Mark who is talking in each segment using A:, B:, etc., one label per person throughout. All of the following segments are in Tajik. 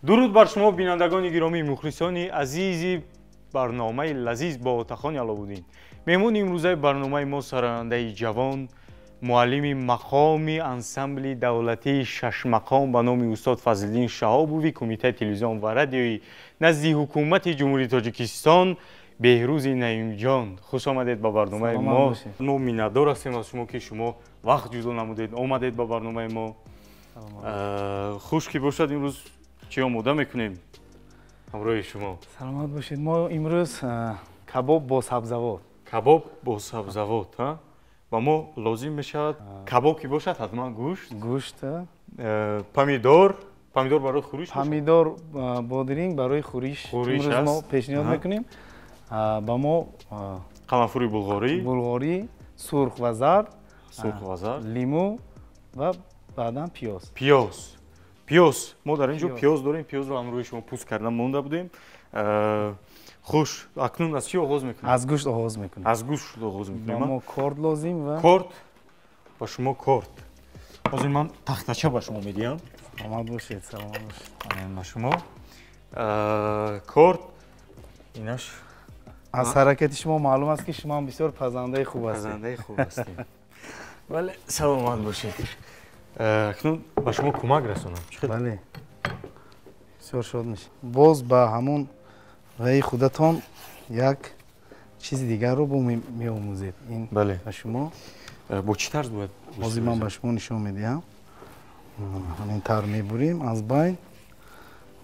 A: Дуруд бар шумо, бинандагони гиромӣ, мухлисони азизи барномаи лазиз бо Отахони Аловуддин. Меҳмони имрӯзаи барномаи мо сарояндаи ҷавон, муаллими мақоми ансамбли давлатии шашмақом ба номи устод Фазлиддин Шаҳобови Кумитаи телевизион ва радиои назди Ҳукумати Ҷумҳурии Тоҷикистон Беҳрӯзи Наимҷон. Хуш омадед ба барномаи мо. Мо миннатдор ҳастем аз шумо, ки шумо вақт ҷудо намудед, омадед ба барномаи мо. Хуш ки бошад, имрӯз чӣ омода мекунем ҳамроҳи шумо?
B: Саломат бошед. Мо имрӯз кабоб бо сабзавот.
A: Кабоб бо сабзавот. Ба мо лозим мешавад, кабоб ки бошад, ҳатман гӯшт.
B: Гӯшт.
A: Помидор. Помидор барои хӯриш.
B: Помидор, бодиринг барои хӯриш имрӯз мо пешниҳод мекунем. Ба мо
A: қаламфури булғорӣ.
B: Булғорӣ, сурх ва зард.
A: Сурх ва зард.
B: Лимӯ ва баъдан пиёз.
A: Пиёз. Пиёз. Мо дар ин ҷо пиёз дорем. Пиёзро ҳамроҳи шумо пӯст карда монда будем. Хуш, акнун аз чӣ оғоз мекунем?
B: Аз гӯшт оғоз мекунем.
A: Аз гӯшт оғоз мекунем.
B: Ба мо корд лозим ва
A: корд. Ба шумо корд. Ҳозир ман тахтача ба шумо медиҳам.
B: Саломат бошед, саломат бошед.
A: Ба шумо корд. Инаш
B: аз ҳаракати шумо маълум аст, ки шумо ҳам бисёр пазандаи хуб ҳастед.
A: Пазандаи хуб ҳастем. Бале, саломат бошед. Акнун ба шумо кӯмак расонам.
B: Бале, бисёр шод мешавем. Боз ба ҳамон раи худатон як чизи дигарро бо меомӯзед. Ин ба шумо.
A: Бо чӣ тарз бояд?
B: Ҳозир ман ба шумо нишон медиҳам. Ҳамин тавр мебурим аз байн.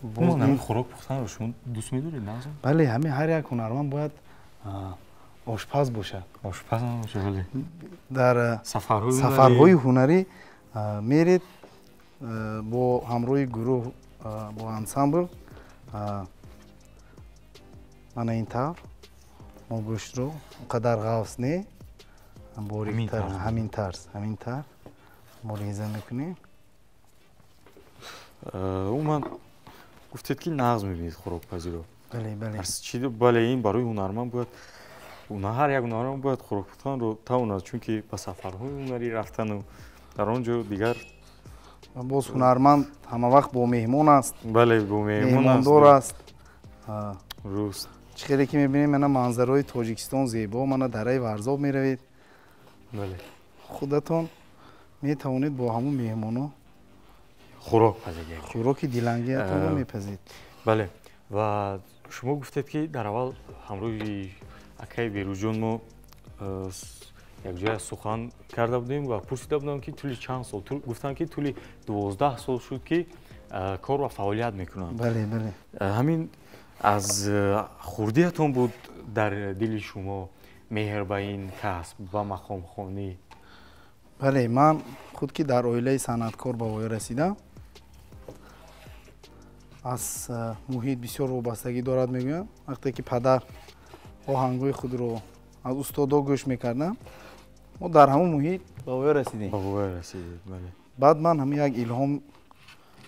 A: Ҳамин хӯрок пухтанро шумо дӯст медоред, Назм?
B: Бале, ҳамин ҳар як ҳунарманд бояд ошпаз бошад.
A: Ошпаз бошад, бале.
B: Дар сафарҳои ҳунарӣ меред бо ҳамроҳи гурӯҳ, бо ансамбл. Мана ин тавр мо гӯштро он қадар ғафс не, бориктар, ҳамин тарз, ҳамин тавр мо реза мекунем.
A: Умуман гуфтед, ки нағз мебинед хӯрокпазиро.
B: Бале, бале.
A: Бале, ин барои ҳунарманд бояд, ҳар як ҳунарманд бояд хӯрок пухтанро тавонад, чунки ба сафарҳои ҳунарӣ рафтану дар он ҷо дигар.
B: Боз ҳунарманд ҳама вақт бо меҳмон аст.
A: Бале, бо меҳмон аст.
B: Меҳмондор аст.
A: Руст.
B: Чӣ хеле ки мебинем, мана манзараҳои Тоҷикистон зебо, мана дараи Варзоб меравед.
A: Бале.
B: Худатон метавонед бо ҳамун меҳмоно
A: хӯрок пазед.
B: Хӯроки дилангиятонро мепазед.
A: Бале, ва шумо гуфтед, ки дар аввал ҳамроҳи акаи Берӯзҷон мо якҷоя сухан карда будем ва пурсида будам, ки тӯли чанд сол. Гуфтанд, ки тӯли 12 сол шуд, ки кор ва фаъолият мекунанд.
B: Бале, бале.
A: Ҳамин аз хурдиятон буд дар дили шумо меҳр ба ин касб, ба мақомхонӣ?
B: Бале, ман худ ки дар оилаи санъаткор ба воя расидам, аз муҳит бисёр вобастагӣ дорад, мегӯям. Вақте ки падар оҳангҳои худро аз устодо гӯш мекардам, мо дар ҳамон муҳит ба воя расидем.
A: Ба воя расидед, бале.
B: Баъд ман ҳамин як илҳом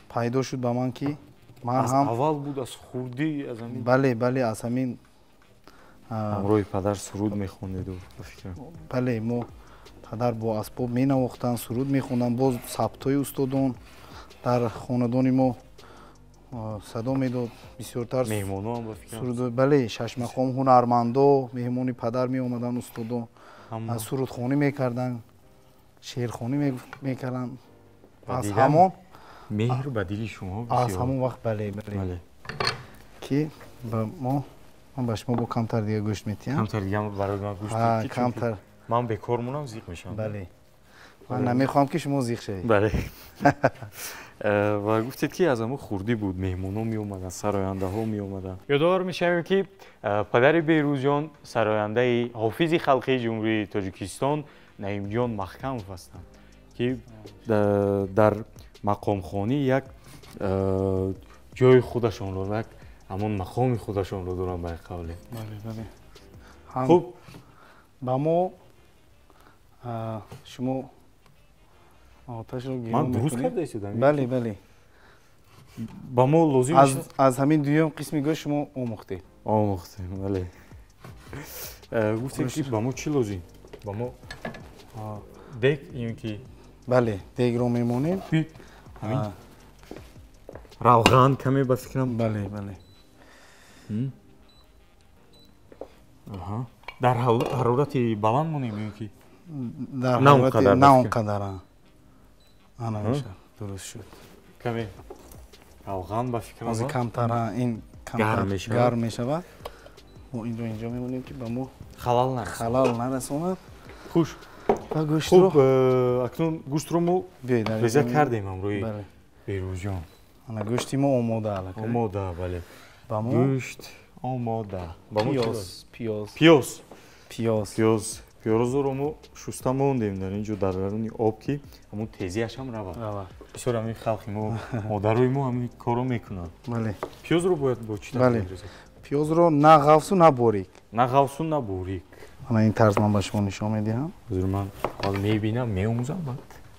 B: пайдо шуд ба ман, ки ман
A: аз
B: ҳам
A: аввал буд, аз хурдӣ, аз ҳамин?
B: Бале, бале, аз ҳамин.
A: Ҳамроҳи падар суруд мехондеду, ба фикрам?
B: Бале, мо падар бо асбоб менавохтанд, суруд мехонданд, боз сабтҳои устодон дар хонадони мо садо медод бисёртар.
A: Меҳмоно ҳам, ба фикрам?
B: Бале, шашмақом ҳунармандо меҳмони падар меомаданд, устодон сурудхонӣ мекарданд, шеърхонӣ мекарданд. Аз ҳамон
A: меҳр ба дили шумо.
B: Аз ҳамон вақт, бале, бале, ки ба мо. Ман ба шумо бо камтар дига гӯшт метиҳам.
A: Камтар дига барои ман гӯшт.
B: Камтар.
A: Ман бекор монам, зиқ мешавам.
B: Бале, ман намехоҳам, ки шумо зиқ шавед.
A: Бале, ва гуфтед, ки аз ҳамон хурдӣ буд, меҳмонҳо меомаданд, сарояндаҳо меомаданд. Ёдовар мешавем, ки падари Беҳрӯзҷон сарояндаи ҳофизи халқии Ҷумҳурии Тоҷикистон Наимҷон Маҳкамов ҳастанд, ки дар мақомхонӣ як ҷои худашонро, як ҳамон мақоми худашонро доранд, ба қавле.
B: Бале.
A: Хуб.
B: Ба мо шумо оташро гирон.
A: Ман дуруст карда истодам?
B: Бале, бале.
A: Ба мо лозим.
B: Аз ҳамин дуюм қисми гӯшт шумо омӯхтед.
A: Омӯхтем, бале. Гуфтем, ки ба мо чӣ лозим? Ба мо дег ё ки?
B: Бале, дегро мемонем.
A: Ҳамин. Равған каме ба фикрам.
B: Бале, бале.
A: Аҳа. Дар ҳарорати баланд монем ё ки?
B: Дар ҳарорати на он қадар. Ана мешавад, дуруст шуд.
A: Каме равған ба фикрам.
B: Ҳозир камтар ин камтар гарм мешавад. Мо инро инҷо мемонем ки ба мо
A: халал нарасонад.
B: Халал нарасонад.
A: Хуш.
B: Ва гӯштро
A: хуб, акнун гӯштро мо реза кардем ҳамроҳи Беҳрӯзҷон.
B: Ана гӯшти мо омода аллакай.
A: Омода, бале.
B: Ба мо
A: гӯшт омода. Ба мо
B: пиёз, пиёз.
A: Пиёз.
B: Пиёз.
A: Пиёз. Пиёзро мо шуста мондем дар ин ҷо дар даруни об ки ҳамон тезиаш ҳам равад.
B: Равад.
A: Бисёр ҳамин халқи мо, модарои мо ҳамин корро мекунанд.
B: Бале.
A: Пиёзро бояд бо чӣ
B: Бале. Пиёзро на ғафсу, на борик.
A: На ғафсу, на борик.
B: Ана ин тарз ман ба шумо нишон медиҳам.
A: Ҳозир ман аввал мебинам, меомӯзам, баъд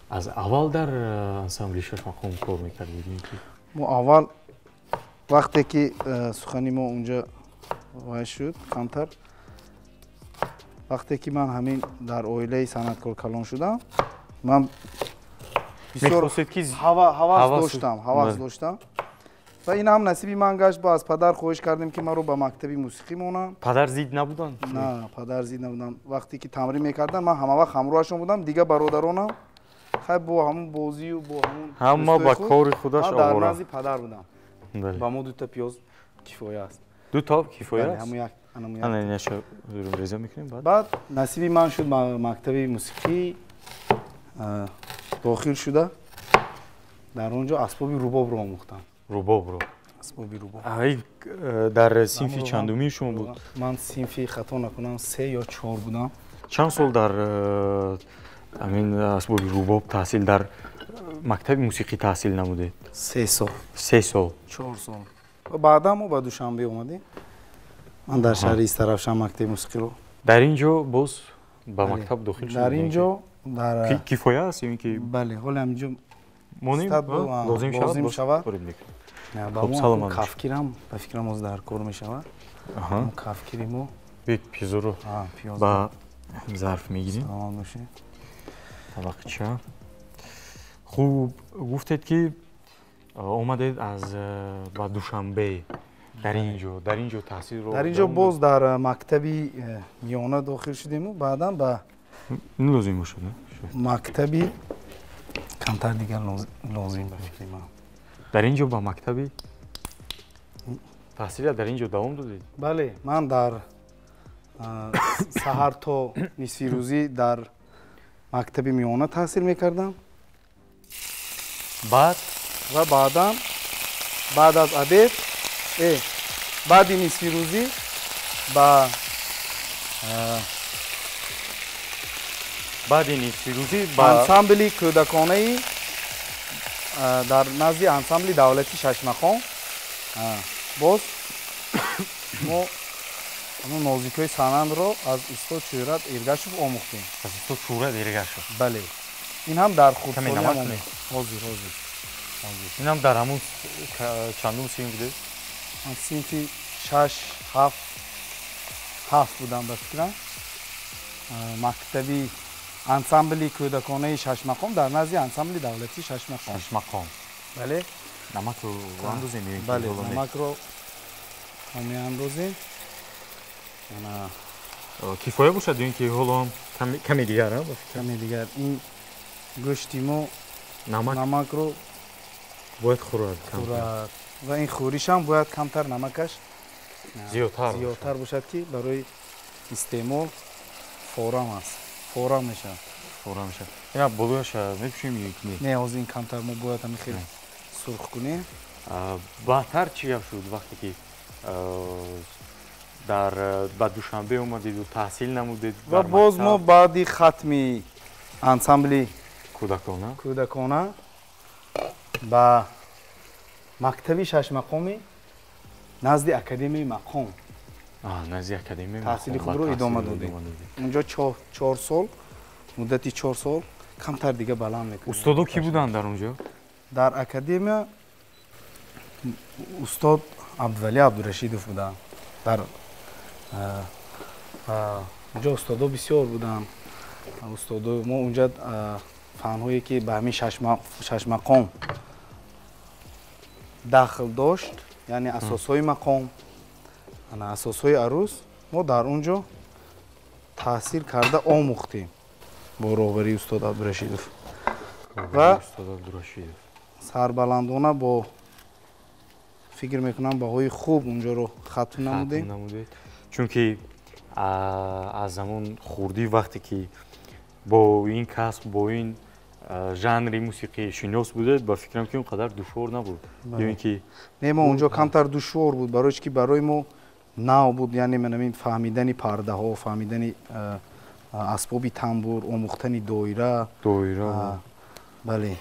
A: аз аввал дар ансамбли Шашмақом кор мекардед ки?
B: Мо аввал вақте ки сухани мо унҷа вай шуд камтар, вақте ки ман ҳамин дар оилаи санъаткор калон шудам, ман бисёр ҳавас доштам, ҳавас доштам. Ва ин ҳам насиби ман гашт. Бо аз падар хоҳиш кардем ки маро ба мактаби мусиқӣ монанд.
A: Падар зид набуданд?
B: На, падар зид набуданд. Вақте ки тамрин мекардам, ман ҳама вақт ҳамроҳашон будам. Дигар бародаронам хай бо ҳамун бозию бо ҳамун
A: ҳама ба кори худаш
B: овора. Дар
A: овора.
B: назди падар будам. Ба мо дута пиёз кифоя аст.
A: Дута кифоя аст?
B: Ҳамун як, ҳамун як.
A: Ана инаша реза мекунем баъд.
B: Баъд насиби ман шуд мактаби мусиқӣ дохил шуда дар он ҷо асбоби рубобро омӯхтам.
A: Рубобро.
B: Асбоби рубоб.
A: Ай дар синфи чандумии шумо буд?
B: Ман синфи хато накунам 3 ё 4 будам.
A: Чанд сол дар ҳамин асбоби рубоб таҳсил дар мактаби мусиқӣ таҳсил намудед?
B: 3 сол.
A: 3 сол.
B: 4 сол. Ва баъдан мо ба Душанбе омадем. Ман дар шаҳри Истаравшан мактаби мусиқиро.
A: Дар ин ҷо боз ба мактаб дохил шудед?
B: Дар ин ҷо дар
A: кифоя аст ё ин ки?
B: Бале, ҳоло ҳам инҷо
A: монем, лозим шавад, ворид мекунем.
B: Ба мо кафкирам, ба фикрам оз дар кор мешавад. Кафкири мо.
A: Бит пиёзро ба зарф мегирем.
B: Саломат бошед.
A: Табақча. Хуб, гуфтед ки омадед аз ба Душанбе. Дар ин ҷо, дар ин ҷо таҳсилро
B: дар ин ҷо боз дар мактаби миёна дохил шудему, баъдан ба
A: ин лозим бошад, не?
B: Мактаби камтар дигар лозим ба фикри ман.
A: Дар ин ҷо ба мактаби таҳсилия дар ин ҷо давом додед?
B: Бале, ман дар саҳар то нисфирӯзӣ дар мактаби миёна таҳсил мекардам.
A: Баъд?
B: Ва баъдан баъд аз обед, баъди нисфирӯзӣ ба
A: баъди нисфирӯзӣ ба
B: ансамбли кӯдаконаи дар назди ансамбли давлати Шашмақом боз мо ҳамон нозикҳои санъатро аз устод Шӯҳрат Эргашев омӯхтем.
A: Аз устод Шӯҳрат Эргашев?
B: Бале. Ин ҳам дар хурдсолӣ ҳам ҳозир, ҳозир.
A: Ин ҳам дар ҳамун чандум синф будед?
B: Ман синфи 6, 7, 7 будам ба фикрам. Мактаби ансамбли кӯдаконаи Шашмақом дар назди ансамбли давлатии Шашмақом.
A: Шашмақом.
B: Бале.
A: Намакро андозем ё ин ки?
B: Бале, намакро меандозем.
A: Кифоя бошад ё ин ки ҳоло ҳам каме дигар?
B: Каме дигар. Ин гӯшти мо намакро
A: бояд хӯрад.
B: Хӯрад. Ва ин хӯришам бояд камтар намакаш зиёдтар бошад ки барои истеъмол форам аст. Форам мешавад.
A: Форам мешавад. Ина болояш мепӯшем ё ки не?
B: Не, ҳозир ин камтар мо бояд ҳамин хеле сурх кунем.
A: Баъдтар чӣ гап шуд вақте ки дар ба Душанбе омадеду таҳсил намудед?
B: Ва боз мо баъди хатми ансамбли
A: кӯдакона
B: кӯдакона ба мактаби Шашмақоми назди Академияи мақом
A: назди Академияи
B: таҳсили худро идома додем. Унҷо 4 сол, муддати 4 сол камтар дига баланд мекунем.
A: Устодо кӣ буданд дар унҷо?
B: Дар академия устод Абдували Абдурашидов буданд. Дар унҷо устодо бисёр буданд. Устодо мо унҷа фанҳое ки ба ҳамин Шашмақом дахл дошт, яъне асосҳои мақом, асосҳои арӯз, мо дар он ҷо таҳсил карда омӯхтем бо роҳбарии устод Абдурашидов ва сарбаландона бо фикр мекунам баҳои хуб унҷоро хатм намудем.
A: Чунки аз замон хурдӣ вақте ки бо ин касб, бо ин жанри мусиқӣ шинос будед, ба фикрам ки он қадар душвор набуд. Ё ин ки
B: не, мо унҷо камтар душвор буд, барои чи ки барои мо нав буд, яъне манамин фаҳмидани пардаҳо, фаҳмидани асбоби тамбур, омӯхтани доира.
A: Доира.
B: Бале,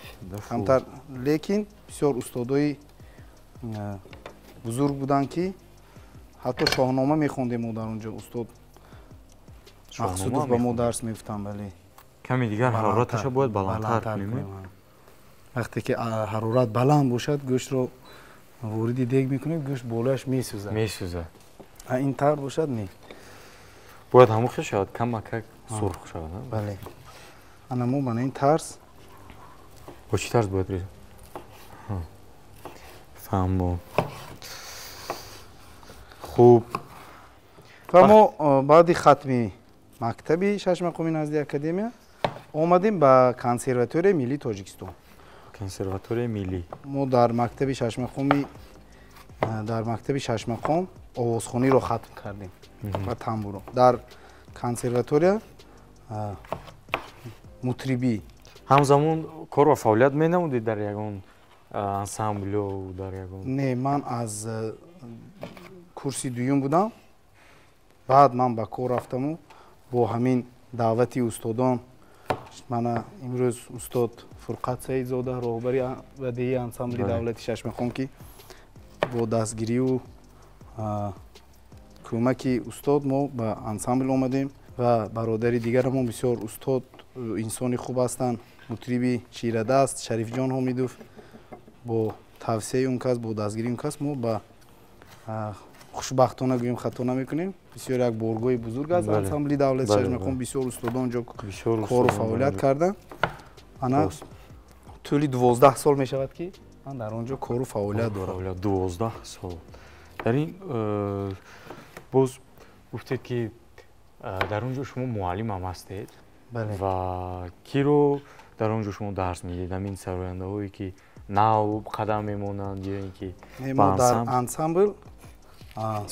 B: камтар, лекин бисёр устодои бузург буданд ки ҳатто шоҳнома мехондем мо дар онҷо. Устод Мақсудов ба мо дарс мегуфтанд. Бале,
A: каме дигар ҳарораташа бояд баландтар кунем.
B: Вақте ки ҳарорат баланд бошад, гӯштро вориди дег мекунем, гӯшт болояш месӯзад.
A: Месӯзад.
B: Ин тавр бошад не.
A: Бояд ҳамон хел шавад, камакак сурх шавад.
B: Бале. Ана мо бана ин тарз.
A: Бо чӣ тарз бояд резем? Фаҳмо. Хуб.
B: Ва мо баъди хатми мактаби шашмақоми назди академия омадем ба консерваторияи миллии Тоҷикистон.
A: Консерваторияи миллӣ.
B: Мо дар мактаби шашмақоми дар мактаби шашмақом овозхониро хатм кардем ва тамбуро. Дар консерватория мутрибӣ.
A: Ҳамзамон кор ва фаъолият менамудед дар ягон ансамблё, дар ягон?
B: Не, ман аз курси дуюм будам. Баъд ман ба кор рафтаму бо ҳамин даъвати устодон, мана имрӯз устод Фурқат Саидзода, роҳбари бадеии ансамбли давлати шашмақом, ки бо дастгирию кӯмаки устод мо ба ансамбл омадем ва бародари дигарамон бисёр устод, инсони хуб ҳастанд, мутриби чирадаст Шарифҷон Ҳомидов, бо тавсияи он кас, бо дастгирии он кас мо ба хушбахтона гӯем хато намекунем, бисёр як боргоҳи бузург аст ансамбли давлати шашмақом, бисёр устодон ҷо кору фаъолият карданд. Ана тӯли 12 сол мешавад ки ман дар он ҷо кору фаъолият дорам.
A: 12 сол. Дар ин боз гуфтед ки дар он ҷо шумо муаллим ҳам ҳастед. Ва киро дар он ҷо шумо дарс медиҳед? Ҳамин сарояндаҳое ки нав қадам мемонанд ё ин ки
B: мо дар ансамбл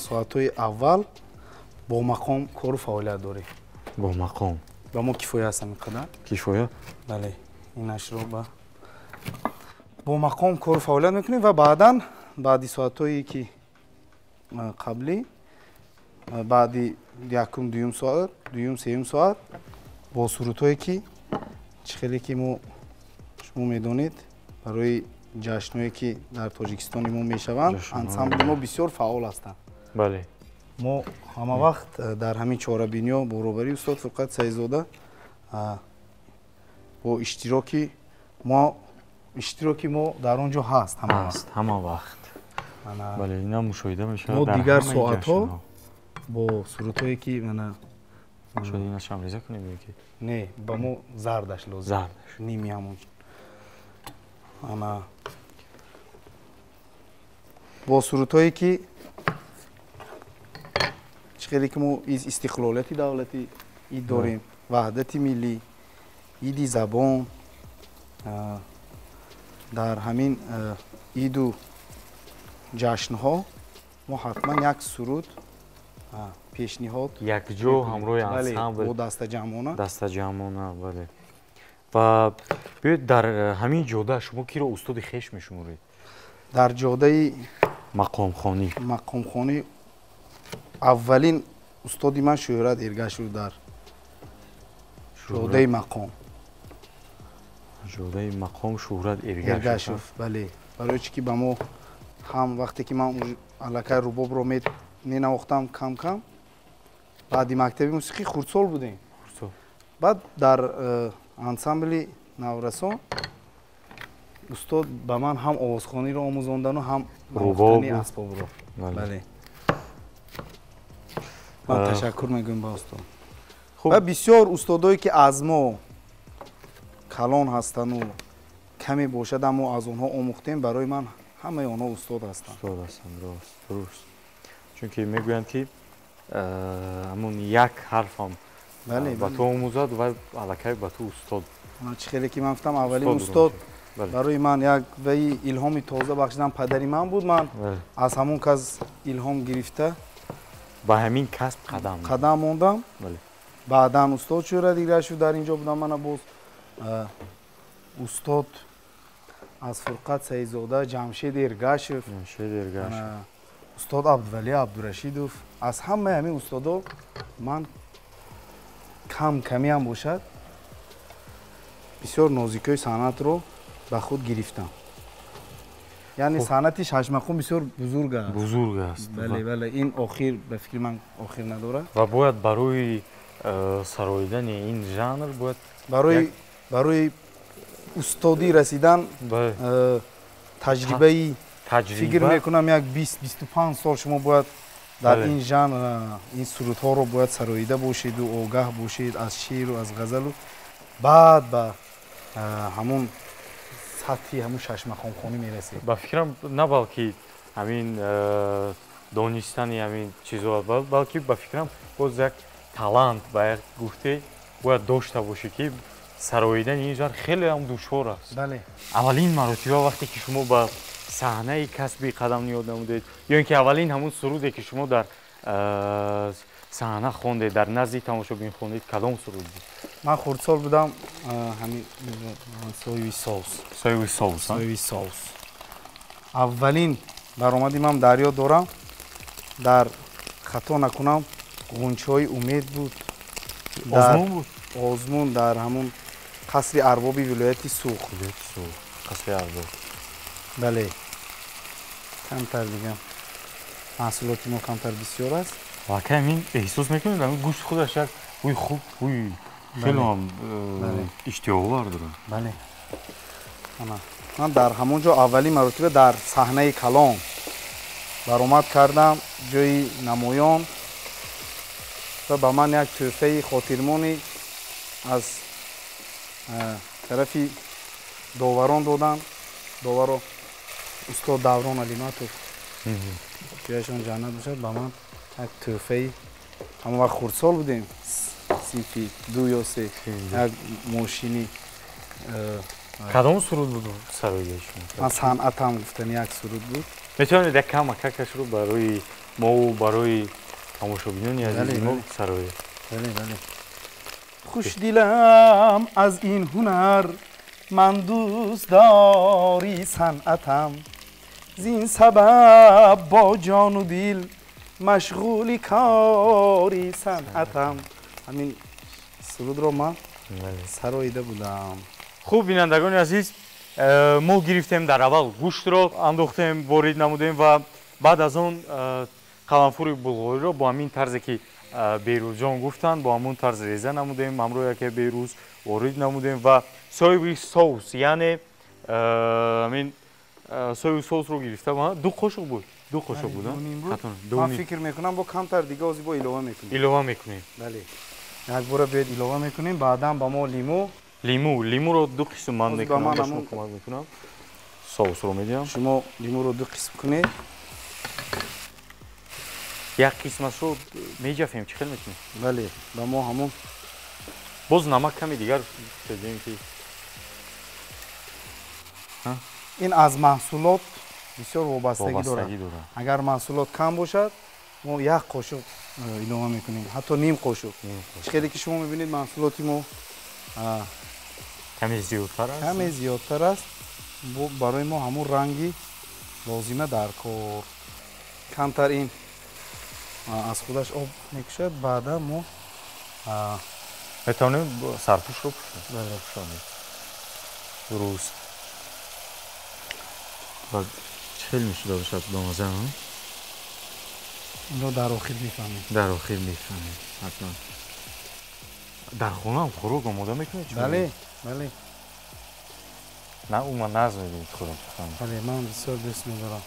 B: соатҳои аввал бо мақом кору фаъолият дорем.
A: Бо мақом.
B: Ба мо кифоя аст ҳамин қадар.
A: Кифоя?
B: Бале, инашро бо мақом кору фаъолият мекунем ва баъдан баъди соатҳое ки қаблӣ, баъди якум, дуюм соат, дуюм, сеюм соат бо сурудҳое ки чӣ хеле ки мо шумо медонед, барои ҷашнҳое ки дар Тоҷикистони мо мешаванд, ансамбли мо бисёр фаъол ҳастанд.
A: Бале.
B: Мо ҳама вақт дар ҳамин чорабиниҳо бо роҳбарии устод Фурқат Саидзода бо иштироки мо дар он ҷо ҳаст
A: ҳама вақт. Бале, ина мушоҳида мешавад.
B: Мо дигар соатҳо бо сурудҳое ки мана
A: шояд ина шамреза кунем ё ки
B: не, ба мо зардаш лозим.
A: Зардаш.
B: Ними ҳамон. Ана бо сурудҳое ки чӣ хеле ки мо истиқлолияти давлатӣ ид дорем, ваҳдати миллӣ, иди забон, дар ҳамин иду ҷашнҳо мо ҳатман як суруд пешниҳод
A: якҷо ҳамроҳи ансамбл
B: бо дастаҷамъона.
A: Дастаҷамъона, бале. Ва биёед дар ҳамин ҷода шумо киро устоди хеш мешуморед?
B: Дар ҷодаи
A: мақомхонӣ.
B: Мақомхонӣ аввалин устоди ман Шӯҳрат Эргашев дар ҷодаи мақом.
A: Ҷодаи мақом Шӯҳрат Эргашев.
B: Бале, барои чи ки ба мо ҳам вақте ки ман аллакай рубобро менавохтам кам-кам, баъди мактаби мусиқӣ хурдсол будем. Баъд дар ансамбли наврасон устод ба ман ҳам овозхониро омӯзондану ҳам навохтани асбобро. Бале. Ман ташаккур мегӯям ба устод. Ва бисёр устодое ки аз мо калон ҳастану каме бошад, аммо аз онҳо омӯхтем, барои ман Ҳамаи онҳо устод ҳастанд.
A: Устод ҳастанд, рост, дуруст. Чунки мегӯянд ки ҳамун як ҳарфам ба ту омӯзад ва аллакай ба ту устод.
B: Чӣ хеле ки ман гуфтам, аввалин устод барои ман як ваи илҳоми тоза бахшидан падари ман буд. Ман аз ҳамон кас илҳом гирифта
A: ба ҳамин касб қадам
B: мондам. Баъдан устод Шӯра Диграшев дар инҷо будам. Мана боз устод аз Фурқат Саидзода, Ҷамшед Эргашев, устод Абдували Абдурашидов. Аз ҳамаи ҳамин устодо ман кам камиам бошад бисёр нозикиҳои санъатро ба худ гирифтам. Яъне санъати шашмақом бисёр бузург аст.
A: Бузург аст.
B: Бале, бале, ин охир ба фикри ман охир надорад.
A: Ва бояд барои сароидани ин жанр бояд
B: барои устодӣ расидан таҷрибаи фикр мекунам як 20-25 сол шумо бояд дар ин жанр ин сурудҳоро бояд сароида бошеду огаҳ бошед аз шеъру аз ғазалу баъд ба ҳамун сатҳи ҳамун шашмақомхонӣ мерасед.
A: Ба фикрам на балки ҳамин донистани ҳамин чизҳо, балки ба фикрам боз як талант ба як гуфте бояд дошта бошӣ ки сароидани ин жанр хеле ҳам душвор аст.
B: Бале.
A: Аввалин маротиба вақте ки шумо ба саҳнаи касбӣ қадам ниёд намудед ё ин ки аввалин ҳамун суруде ки шумо дар саҳна хондед, дар назди тамошобин хондед, кадом суруд буд?
B: Ман хурдсол будам, ҳамин союи соус.
A: Союи соус.
B: Союи соус. Аввалин баромади ман дар ёд дорам, дар хато накунам ғунчаҳои умед буд.
A: Озмун буд?
B: Озмун дар ҳамун қасри арбоби вилояти Суғд.
A: Вилояти Суғд, қасри арбоб.
B: Бале. Камтар дигам маҳсулоти мо камтар бисёр аст.
A: Валлакай ҳамин эҳсос мекунед, ҳамин гӯшт худаш як бӯи хуб, бӯи хеле ҳам иштиҳоовар дорад.
B: Бале. Ман дар ҳамон ҷо аввалин маротиба дар саҳнаи калон баромад кардам, ҷои намоён, ва ба ман як тӯҳфаи хотирмонӣ аз тарафи доварон доданд. Доваро устод Даврон Алиматов, ҷояшон ҷаннат бошад, ба ман як тӯҳфаи ҳамон вақт хурдсол будем, синфи 2 ё 3, як мошини.
A: Кадом суруд буд сароидаи шумо?
B: Ман санъатам гуфтани як суруд буд.
A: Метавонед як кам акакашро барои мову барои тамошобинони азизи мо сароед?
B: Бале, бале. Хушдилам аз ин ҳунар, ман дӯстдори санъатам, зин сабаб бо ҷону дил машғули кори санъатам. Ҳамин сурудро ман сароида будам.
A: Хуб, бинандагони азиз, мо гирифтем дар аввал гӯштро андохтем, ворид намудем ва баъд аз он қаламфури булғориро бо ҳамин тарзе ки Берӯзҷон гуфтанд, бо ҳамон тарз реза намудем, ҳамроҳ яке Берӯз ворид намудем ва соеви соус, яъне ҳамин соеви соусро гирифта, 2 қошуқ буд. 2 қошуқ буд.
B: Ман фикр мекунам бо камтар дига ози бо илова мекунем.
A: Илова мекунем.
B: Бале. Як бора биёед илова мекунем, баъдан ба мо лиму.
A: Лимуро 2 қисм ман мекунам, ба шумо кӯмак мекунам. Соусро медиҳам.
B: Шумо лимуро 2 қисм кунед.
A: Як қисмашро меҷафем, чӣ хел мекунем?
B: Бале, ба мо ҳамон
A: боз намак ками дигар дедем ки
B: ин аз маҳсулот бисёр вобастагӣ дорад. Агар маҳсулот кам бошад, мо як қошуқ илова мекунем, ҳатто ним қошуқ. Чӣ хеле ки шумо мебинед, маҳсулоти мо
A: каме зиёдтар аст.
B: Каме зиёдтар аст. Барои мо ҳамон ранги лозима дар кор. Камтар ин аз худаш об мекушад, баъдан мо
A: метавонем сарпӯшро пӯшонем. Дуруст. Ва чӣ хел мешуда бошад ба маза?
B: Инро дар охир мефаҳмем.
A: Дар охир мефаҳмем, ҳатман. Дар хонаам хӯрок омода мекунед?
B: Бале, бале.
A: На, умуман нағз мебинед хӯрок?
B: Бале, ман бисёр дӯст медорам.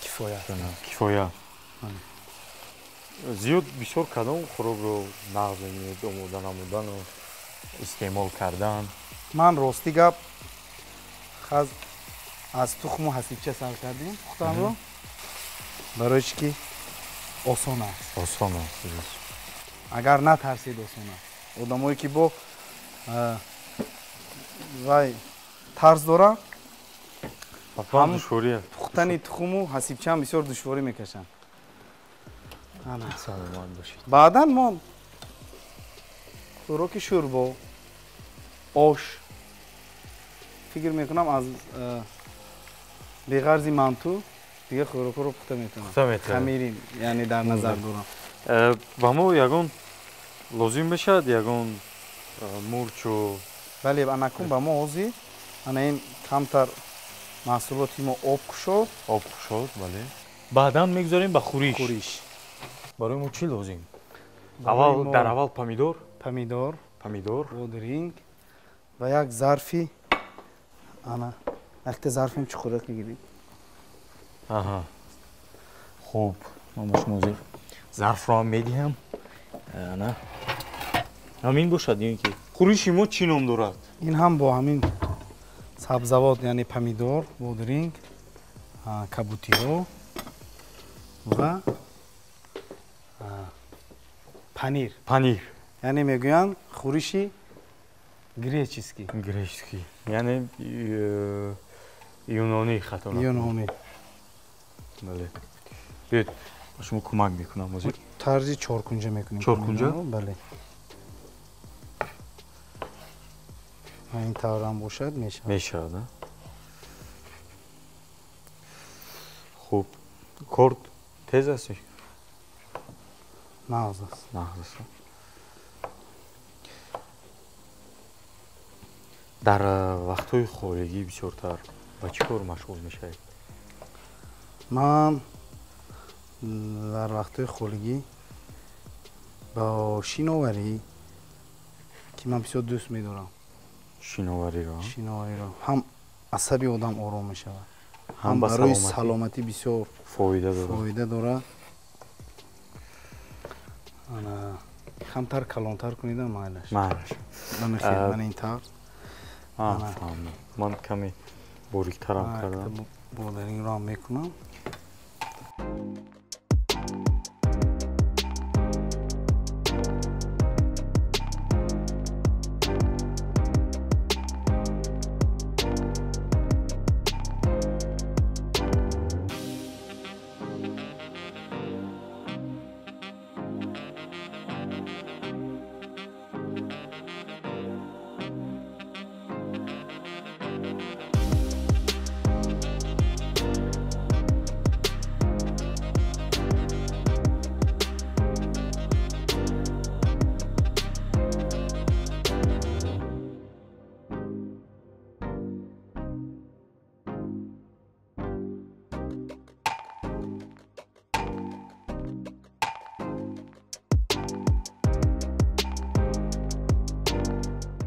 B: Кифоя.
A: Кифоя. Зиёд бисёр кадом хӯрокро нағз мебинед омода намудану истеъмол кардан?
B: Ман рости гап Хаз аз тухму ҳасибча сар кардем пухтанро. Барои чӣ ки осон аст.
A: Осон аст.
B: Агар натарсед осон аст. Одамое ки бо вай тарс доранд,
A: ҳам душворӣ
B: пухтани тухму ҳасибчаам бисёр душворӣ мекашанд.
A: Саломат бошед.
B: Баъдан мо хӯроки шӯрбо, ош фикр мекунам аз беғарзи манту дигар хӯрокҳоро пухта метавонам. Хамирин, яъне дар назар дорам.
A: Ба мо ягон лозим мешавад ягон мурчу?
B: Бале, анакун ба мо ҳозир ана ин камтар маҳсулоти мо об кушод.
A: Об кушод, бале. Баъдан мегузорем ба хӯриш.
B: Хӯриш.
A: Барои мо чӣ лозим? Аввал дар аввал помидор.
B: Помидор.
A: Помидор.
B: Бодринг ва як зарфи ана якта зарфим чуқурак мегирем.
A: Аҳа. Хуб, ман ба шумо ҳозир зарфро ҳам медиҳам. Ана. Ҳамин бошад ё ин ки хӯриши мо чӣ ном дорад?
B: Ин ҳам бо ҳамин сабзавот, яъне помидор, бодринг, кабутиҳо ва панир.
A: Панир.
B: Яъне мегӯянд хӯриши греческий.
A: Греческий. Яъне юнонӣ хато накунам.
B: Юнонӣ.
A: Бале. Биёед, ба шумо кӯмак мекунам ҳозир.
B: Тарзи чоркунҷа мекунем.
A: Чоркунҷа?
B: Бале. Ин таврам бошад мешавад.
A: Мешавад, а? Хуб, корд тез аст?
B: Нағз аст.
A: Нағз аст. Дар вақтҳои холигӣ бисёртар ба чӣ кор машғул мешавед?
B: Ман дар вақтҳои холигӣ ба шиноварӣ, ки ман бисёр дӯст медорам.
A: Шиновариро?
B: Шиновариро. Ҳам асаби одам ором мешавад, ҳам барои саломатӣ бисёр
A: фоида дорад.
B: Фоида дорад. Ана камтар калонтар кунидам майлаш.
A: Майлаш.
B: Ман ин тавр.
A: Фаҳмидам. Ман каме бориктарам кардам.
B: Бодрингро ҳам мекунам.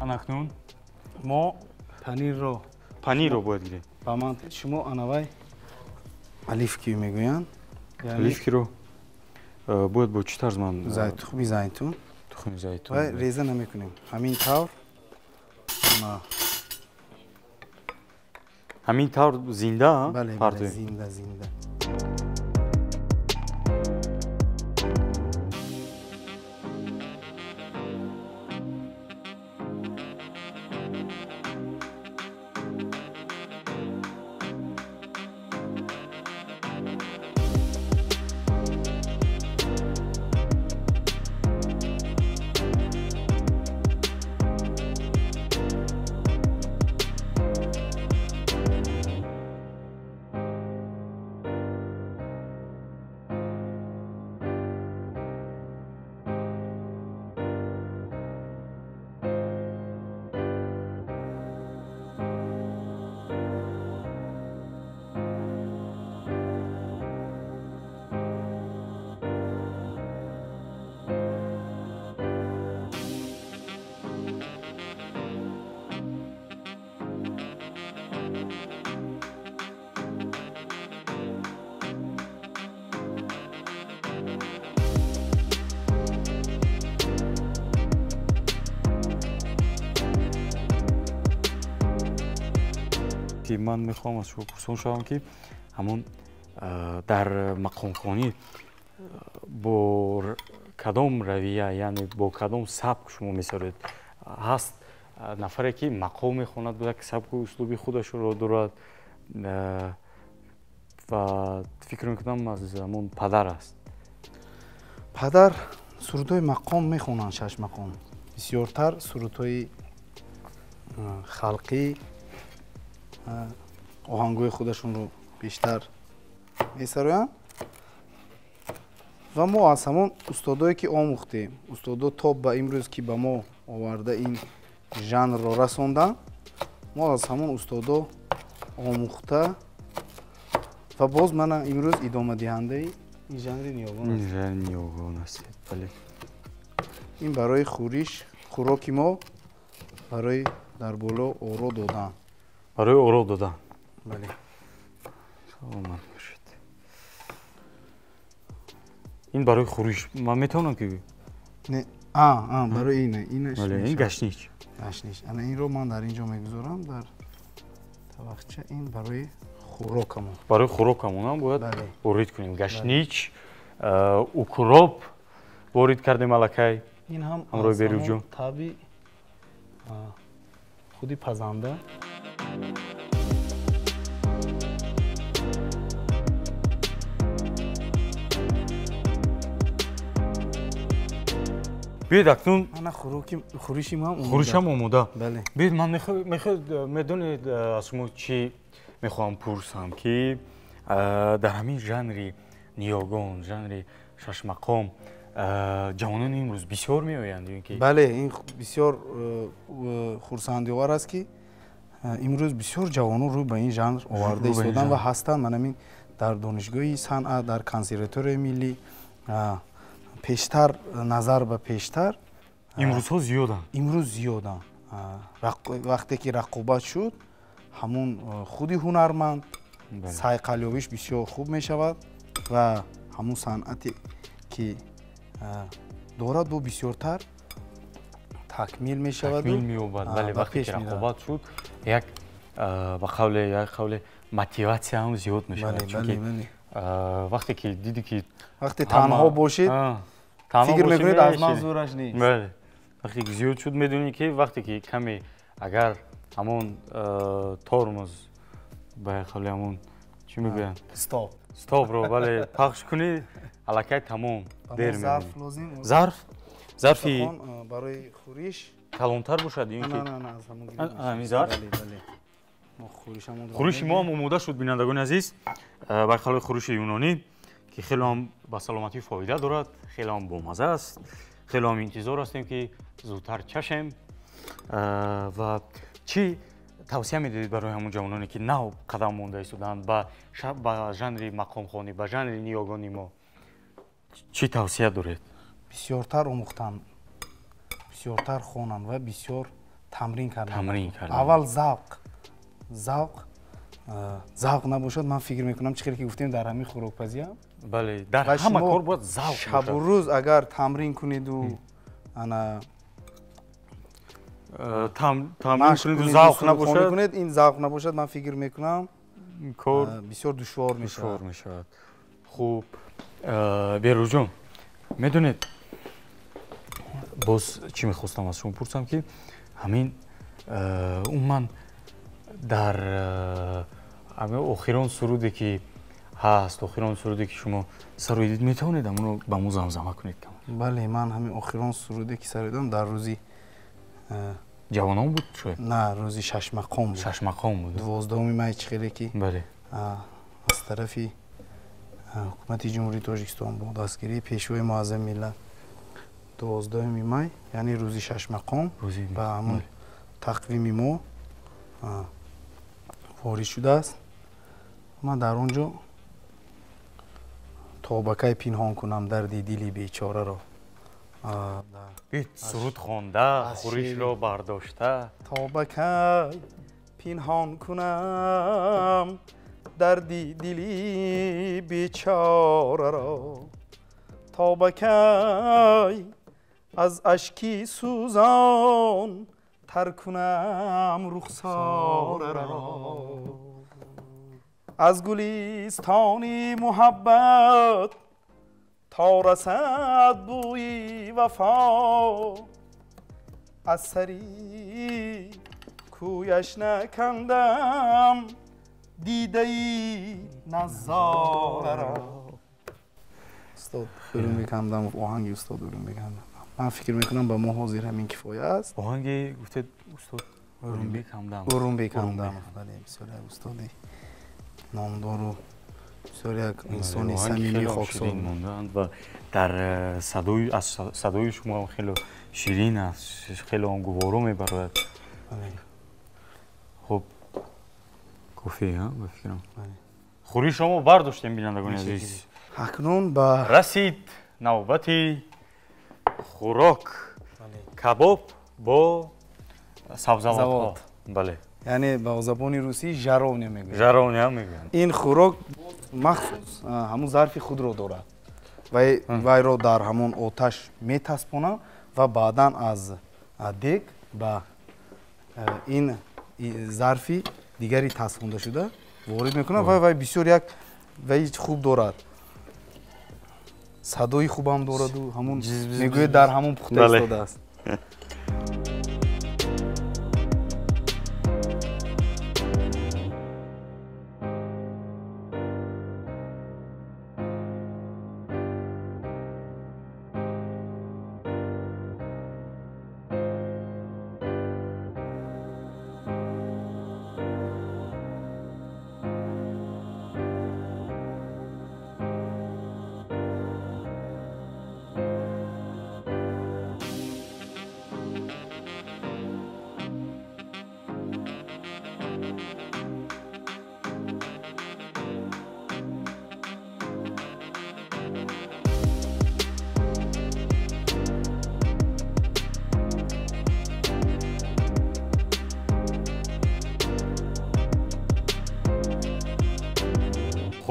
A: Анакнун
B: мо панирро
A: бояд гирем.
B: Ба ман шумо анавай оливки мегӯянд.
A: Оливкиро бояд бо чӣ тарз ман?
B: Тухми зайтун.
A: Тухми зайтун.
B: Ва реза намекунем. Ҳамин тавр.
A: Ҳамин тавр зинда?
B: Бале, бале, зинда, зинда.
A: ки ман мехоҳам аз шумо пурсон шавам, ки ҳамон дар мақомхонӣ бо кадом равия, яъне бо кадом сабк шумо месароед? Ҳаст нафаре ки мақом мехонад, бо як сабку услуби худашро дорад ва фикр мекунам аз ҳамон падар аст.
B: Падар сурудҳои мақом мехонанд, шаш мақом. Бисёртар сурудҳои халқӣ, оҳангҳои худашонро бештар месароянд ва мо аз ҳамон устодое ки омӯхтем, устодо то ба имрӯз ки ба мо оварда ин жанрро расонданд, мо аз ҳамон устодо омӯхта ва боз мана имрӯз идомадиҳандаи ин жанри ниёгон ҳастем.
A: Жанри ниёгон ҳастед, бале.
B: Ин барои хӯриш, хӯроки мо барои дар боло оро додан.
A: Барои оро додан.
B: Бале.
A: Саломат бошед. Ин барои хӯриш ман метавонам ки
B: не, барои ин, ин
A: бале, ин гашнич.
B: Гашнич. Ана инро ман дар инҷо мегузорам дар табақча, ин барои хӯрокамон.
A: Барои хӯрокамон ҳам бояд ворид кунем. Гашнич, укроп ворид кардем аллакай.
B: Ин ҳам
A: ҳамроҳи Берӯзҷон.
B: Таби худи пазанда.
A: Биёед акнун
B: ана хӯриши мо омода.
A: Хӯришам омода.
B: Бале.
A: Биёед ман медонед аз шумо чӣ мехоҳам пурсам, ки дар ҳамин жанри ниёгон, жанри шашмақом ҷавонони имрӯз бисёр меоянд ё ин ки?
B: Бале, ин бисёр хурсандиовар аст, ки имрӯз бисёр ҷавонон рӯ ба ин жанр оварда истоданд ва ҳастанд. Ман ҳамин дар донишгоҳи санъат, дар консерваторияи миллӣ пештар, назар ба пештар
A: имрӯзҳо зиёданд.
B: Имрӯз зиёданд. Вақте ки рақобат шуд, ҳамон худи ҳунарманд сайқалёбиш бисёр хуб мешавад ва ҳамон санъате ки дорад бо бисёртар такмил мешавад.
A: Такмил меёбад. Бале, вақте ки рақобат шуд, як ба қавле, як қавле мотиватсия ҳам зиёд мешавад. Чунки вақте ки диди ки
B: вақте танҳо бошед, фикр мекунед аз ман зӯраш нест.
A: Бале, вақте ки зиёд шуд, медонӣ ки вақте ки каме агар ҳамон тормоз, ба қавле ҳамон чӣ мегӯянд?
B: Стоп.
A: Стопро, бале, пахш кунӣ, аллакай тамом, дер мемонӣ.
B: Зарф лозим?
A: Зарф? Зарфи
B: барои хӯриш
A: калонтар бошад ё ин ки?
B: Не, не, аз ҳамон
A: ҳамин зарф?
B: Бале, бале.
A: Хӯриши мо ҳам омода шуд, бинандагони азиз. Ба қавли хӯриши юнонӣ, ки хеле ҳам ба саломатӣ фоида дорад, хеле ҳам бомаза аст, хеле ҳам интизор ҳастем ки зудтар чашем. Ва чӣ тавсия медиҳед барои ҳамон ҷавононе ки нав қадам монда истоданд ба жанри мақомхонӣ, ба жанри ниёгони мо? Чӣ тавсия доред?
B: Бисёртар омӯхтан, бисёртар хонанд ва бисёр тамрин кардан.
A: Тамрин кардан.
B: Аввал завқ. Завқ набошад, ман фикр мекунам, чӣ хеле ки гуфтем дар ҳамин хӯрокпазиам.
A: Бале, дар ҳама кор бояд завқ бошад.
B: Шабу рӯз агар тамрин кунеду ана
A: тамрин кунеду завқ набошад,
B: ин завқ набошад, ман фикр мекунам
A: кор
B: бисёр душвор мешавад.
A: Душвор мешавад. Хуб, Берӯзҷон, медонед боз чӣ мехостам аз шумо пурсам, ки ҳамин умуман дар охирон суруде ки ҳаст, охирон суруде ки шумо сароидед, метавонед ҳамонро ба мо замзама кунед?
B: Бале, ман ҳамин охирон суруде ки сароидам дар рӯзи
A: ҷавонон буд шояд?
B: На, рӯзи шашмақом буд.
A: Шашмақом буд.
B: 12 май, чӣ хеле ки
A: бале,
B: аз тарафи ҳукумати Ҷумҳурии Тоҷикистон бо дастгирии Пешвои Муаззами миллат 12 май, яъне рӯзи шашмақом, ба ҳамон тақвими мо ворид шудааст. Ман дар он ҷо то ба кай пинҳон кунам дарди дили бечораро.
A: Суруд хонда, хӯришро бардошта.
B: То ба кай пинҳон кунам дарди дили бечораро, то ба кай аз ашки сӯзон тар кунам рухсораро. Аз гулистони муҳаббат то расад бӯи вафо, аз сари кӯяш накандам дидаи назораро. Устод Урумбек Ҳамдамов, оҳанги устод Урумбек Ҳамдамов. Ман фикр мекунам ба мо ҳозир ҳамин кифоя аст.
A: Оҳанги гуфтед устод Урумбек Ҳамдамов.
B: Урумбек Ҳамдамов, бале, бисёр як устоди номдору бисёр як инсони самимии хоксор
A: мондаанд ва дар садои аз садои шумо хеле ширин аст, хеле он гуворо мебарояд. Хуб, кофе, ба фикрам. Хӯриши шумо бардоштем, бинандагони азиз.
B: Акнун ба
A: расид навбати хӯрок, кабоб бо сабзавотҳо. Бале.
B: Яъне ба забони русӣ жаровня мегӯянд.
A: Жаровня мегӯянд.
B: Ин хӯрок махсус ҳамун зарфи худро дорад. Вайро дар ҳамон оташ метаспонанд ва баъдан аз дег ба ин зарфи дигари таспонда шуда ворид мекунанд ва вай бисёр як вай хуб дорад. Садои хубам дораду ҳамун мегӯяд дар ҳамун пухта истодааст.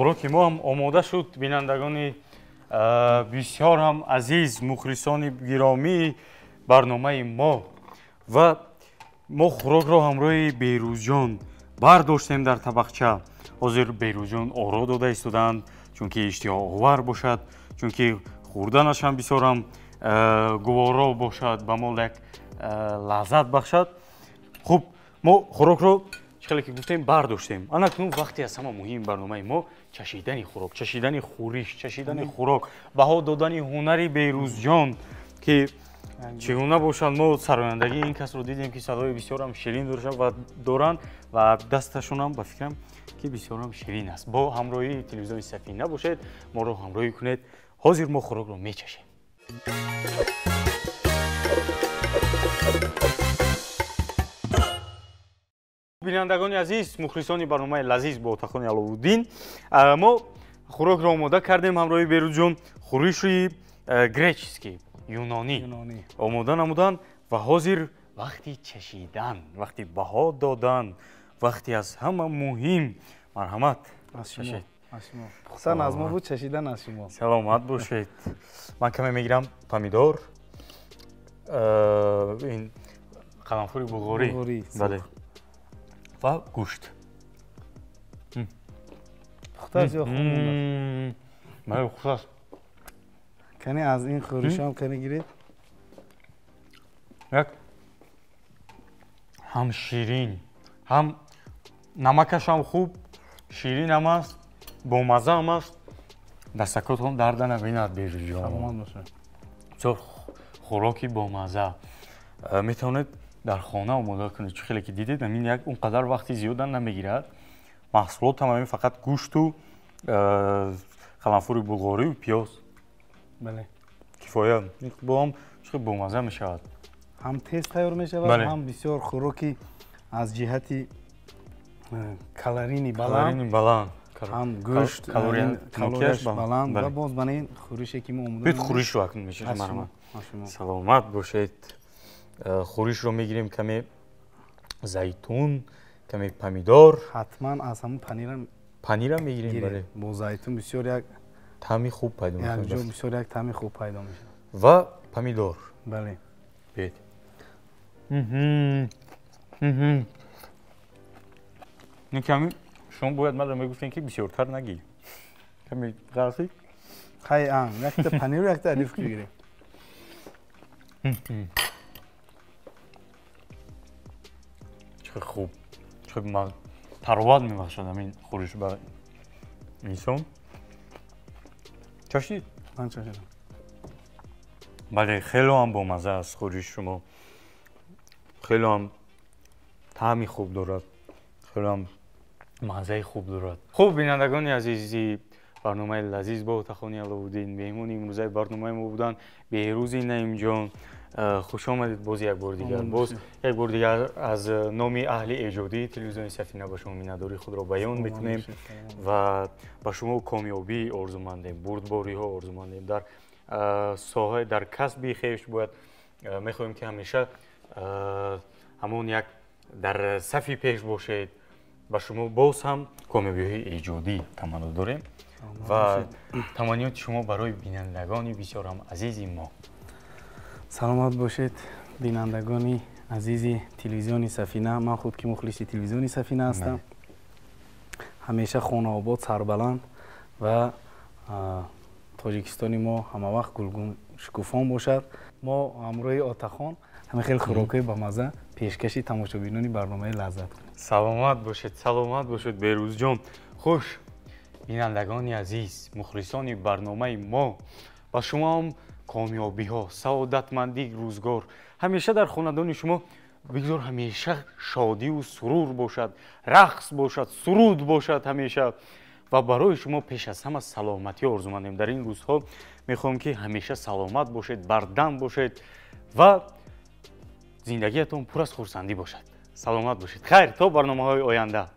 A: Хӯроки мо ҳам омода шуд, бинандагони бисёр ҳам азиз, мухлисони гиромии барномаи мо. Ва мо хӯрокро ҳамроҳи Беҳрӯзҷон бардоштем дар табақча. Ҳозир Беҳрӯзҷон оро дода истодаанд, чунки иштиҳоовар бошад, чунки хӯрданаш ҳам бисёр ҳам гуворо бошад, ба мо як лаззат бахшад. Хуб, мо хӯрокро хеле ки гуфтем бардоштем. Ана акнун вақте аз ҳама муҳими барномаи мо чашидани хӯрок, чашидани хӯриш, чашидани хӯрок, баҳо додани ҳунари Беҳрӯзҷон, ки чӣ гуна бошанд. Мо сарояндагии ин касро дидем, ки садои бисёрам ширин доранд ва дасташонам ба фикрам ки бисёрам ширин аст. Бо ҳамроҳии телевизиони Сафина бошед, моро ҳамроҳӣ кунед. Ҳозир мо хӯрокро мечашем. Бинандагони азиз, мухлисони барномаи лазиз бо Отахони Аловуддин, мо хӯрокро омода кардем ҳамроҳи Беҳрӯзҷон. Хӯриши греческий, юнонӣ омода намуданд ва ҳозир вақти чашидан, вақти баҳо додан, вақти аз ҳама муҳим. Марҳамат.
B: Пухтан аз мо буд, чашидан аз шумо.
A: Саломат бошед. Ман каме мегирам помидор, ин қаламфури булғорӣ, бале, ва гӯшт.
B: Пухта аст ё хом мондааст?
A: Бале, пухта аст.
B: Кане аз ин хӯришам кане гиред?
A: Як ҳам ширин, ҳам намакаш ҳам хуб, ширин ҳам аст, бомаза ҳам аст. Дастакотон дарда набинад, Беҳрӯзҷон.
B: Саломат бошед.
A: Бисёр хӯроки бомаза. Метавонед дар хона омода кунед. Чӣ хеле ки дидед, ҳамин як он қадар вақти зиёда намегирад. Маҳсулот ҳам ҳамин фақат гӯшту қаламфури булғорию пиёз.
B: Бале.
A: Кифоя. Бо ҳам чӣ хел бомаза мешавад.
B: Ҳам тез тайёр мешавад, ҳам бисёр хӯроки аз ҷиҳати калорини баланд, ҳам гӯшт калорияш баланд ва боз бана ин хӯрише ки мо омода.
A: Бид хӯришро акнун мечашем, марҳамат. Саломат бошед. Хӯришро мегирем, каме зайтун, каме помидор.
B: Ҳатман аз ҳамун панирам
A: панирам мегирем, бале.
B: Бо зайтун бисёр як
A: таъми хуб пайдо мешавад.
B: Якҷо бисёр як таъми хуб пайдо мешавад.
A: Ва помидор.
B: Бале.
A: Бед. Ин ками Шумо бояд маро мегуфтед, ки бисёртар нагӣ. Каме ғарқӣ?
B: Хай, якта паниру якта оливка бигирем.
A: Чӣ хуб, чӣ тароват мебахшад ҳамин хӯриш ба инсон. Чашид?
B: Ман чашидам.
A: Бале, хело ҳам бомазза аст хӯриши шумо. Хело ҳам таъми хуб дорад, хело ҳам маззаи хуб дорад. Хуб, бинандагони азизи барномаи лазиз бо Отахони Аловуддин, меҳмони имрӯзаи барномаи мо буданд Беҳрӯзи Наимҷон. Хуш омадед боз як бор дигар. Боз як бор дигар аз номи аҳли эҷодии телевизиони Сафина ба шумо миннатдории худро баён мекунем ва ба шумо комёбӣ орзумандем, бурдбориҳо орзумандем. Дар соҳа, дар касби хеш бояд мехоҳем, ки ҳамеша ҳамон як дар сафи пеш бошед. Ба шумо боз ҳам комёбиҳои эҷодӣ таманно дорем ва таманниёти шумо барои бинандагони бисёр ҳам азизи мо.
B: Саломат бошед, бинандагони азизи телевизиони Сафина. Ман худ ки мухлиси телевизиони Сафина ҳастам, ҳамеша хонаобод, сарбаланд ва Тоҷикистони мо ҳамавақт гулгун шукуфон бошад. Мо ҳамроҳи Отахон ҳама хеле хӯрокҳои бамазза пешкаши тамошобинони барномаи лаззат кунем.
A: Саломат бошед, саломат бошед, Беҳрӯзҷон. Хуш, бинандагони азиз, мухлисони барномаи мо, ба шумо ҳам комёбиҳо, саодатмандӣ рӯзгор. Ҳамеша дар хонадони шумо бигзор ҳамеша шодиву сурур бошад, рақс бошад, суруд бошад ҳамеша. Ва барои шумо пеш аз ҳама саломатӣ орзумандем. Дар ин рӯзҳо мехоҳем, ки ҳамеша саломат бошед, бардам бошед ва зиндагиятон пур аз хурсандӣ бошад. Саломат бошед. Хайр, то барномаҳои оянда.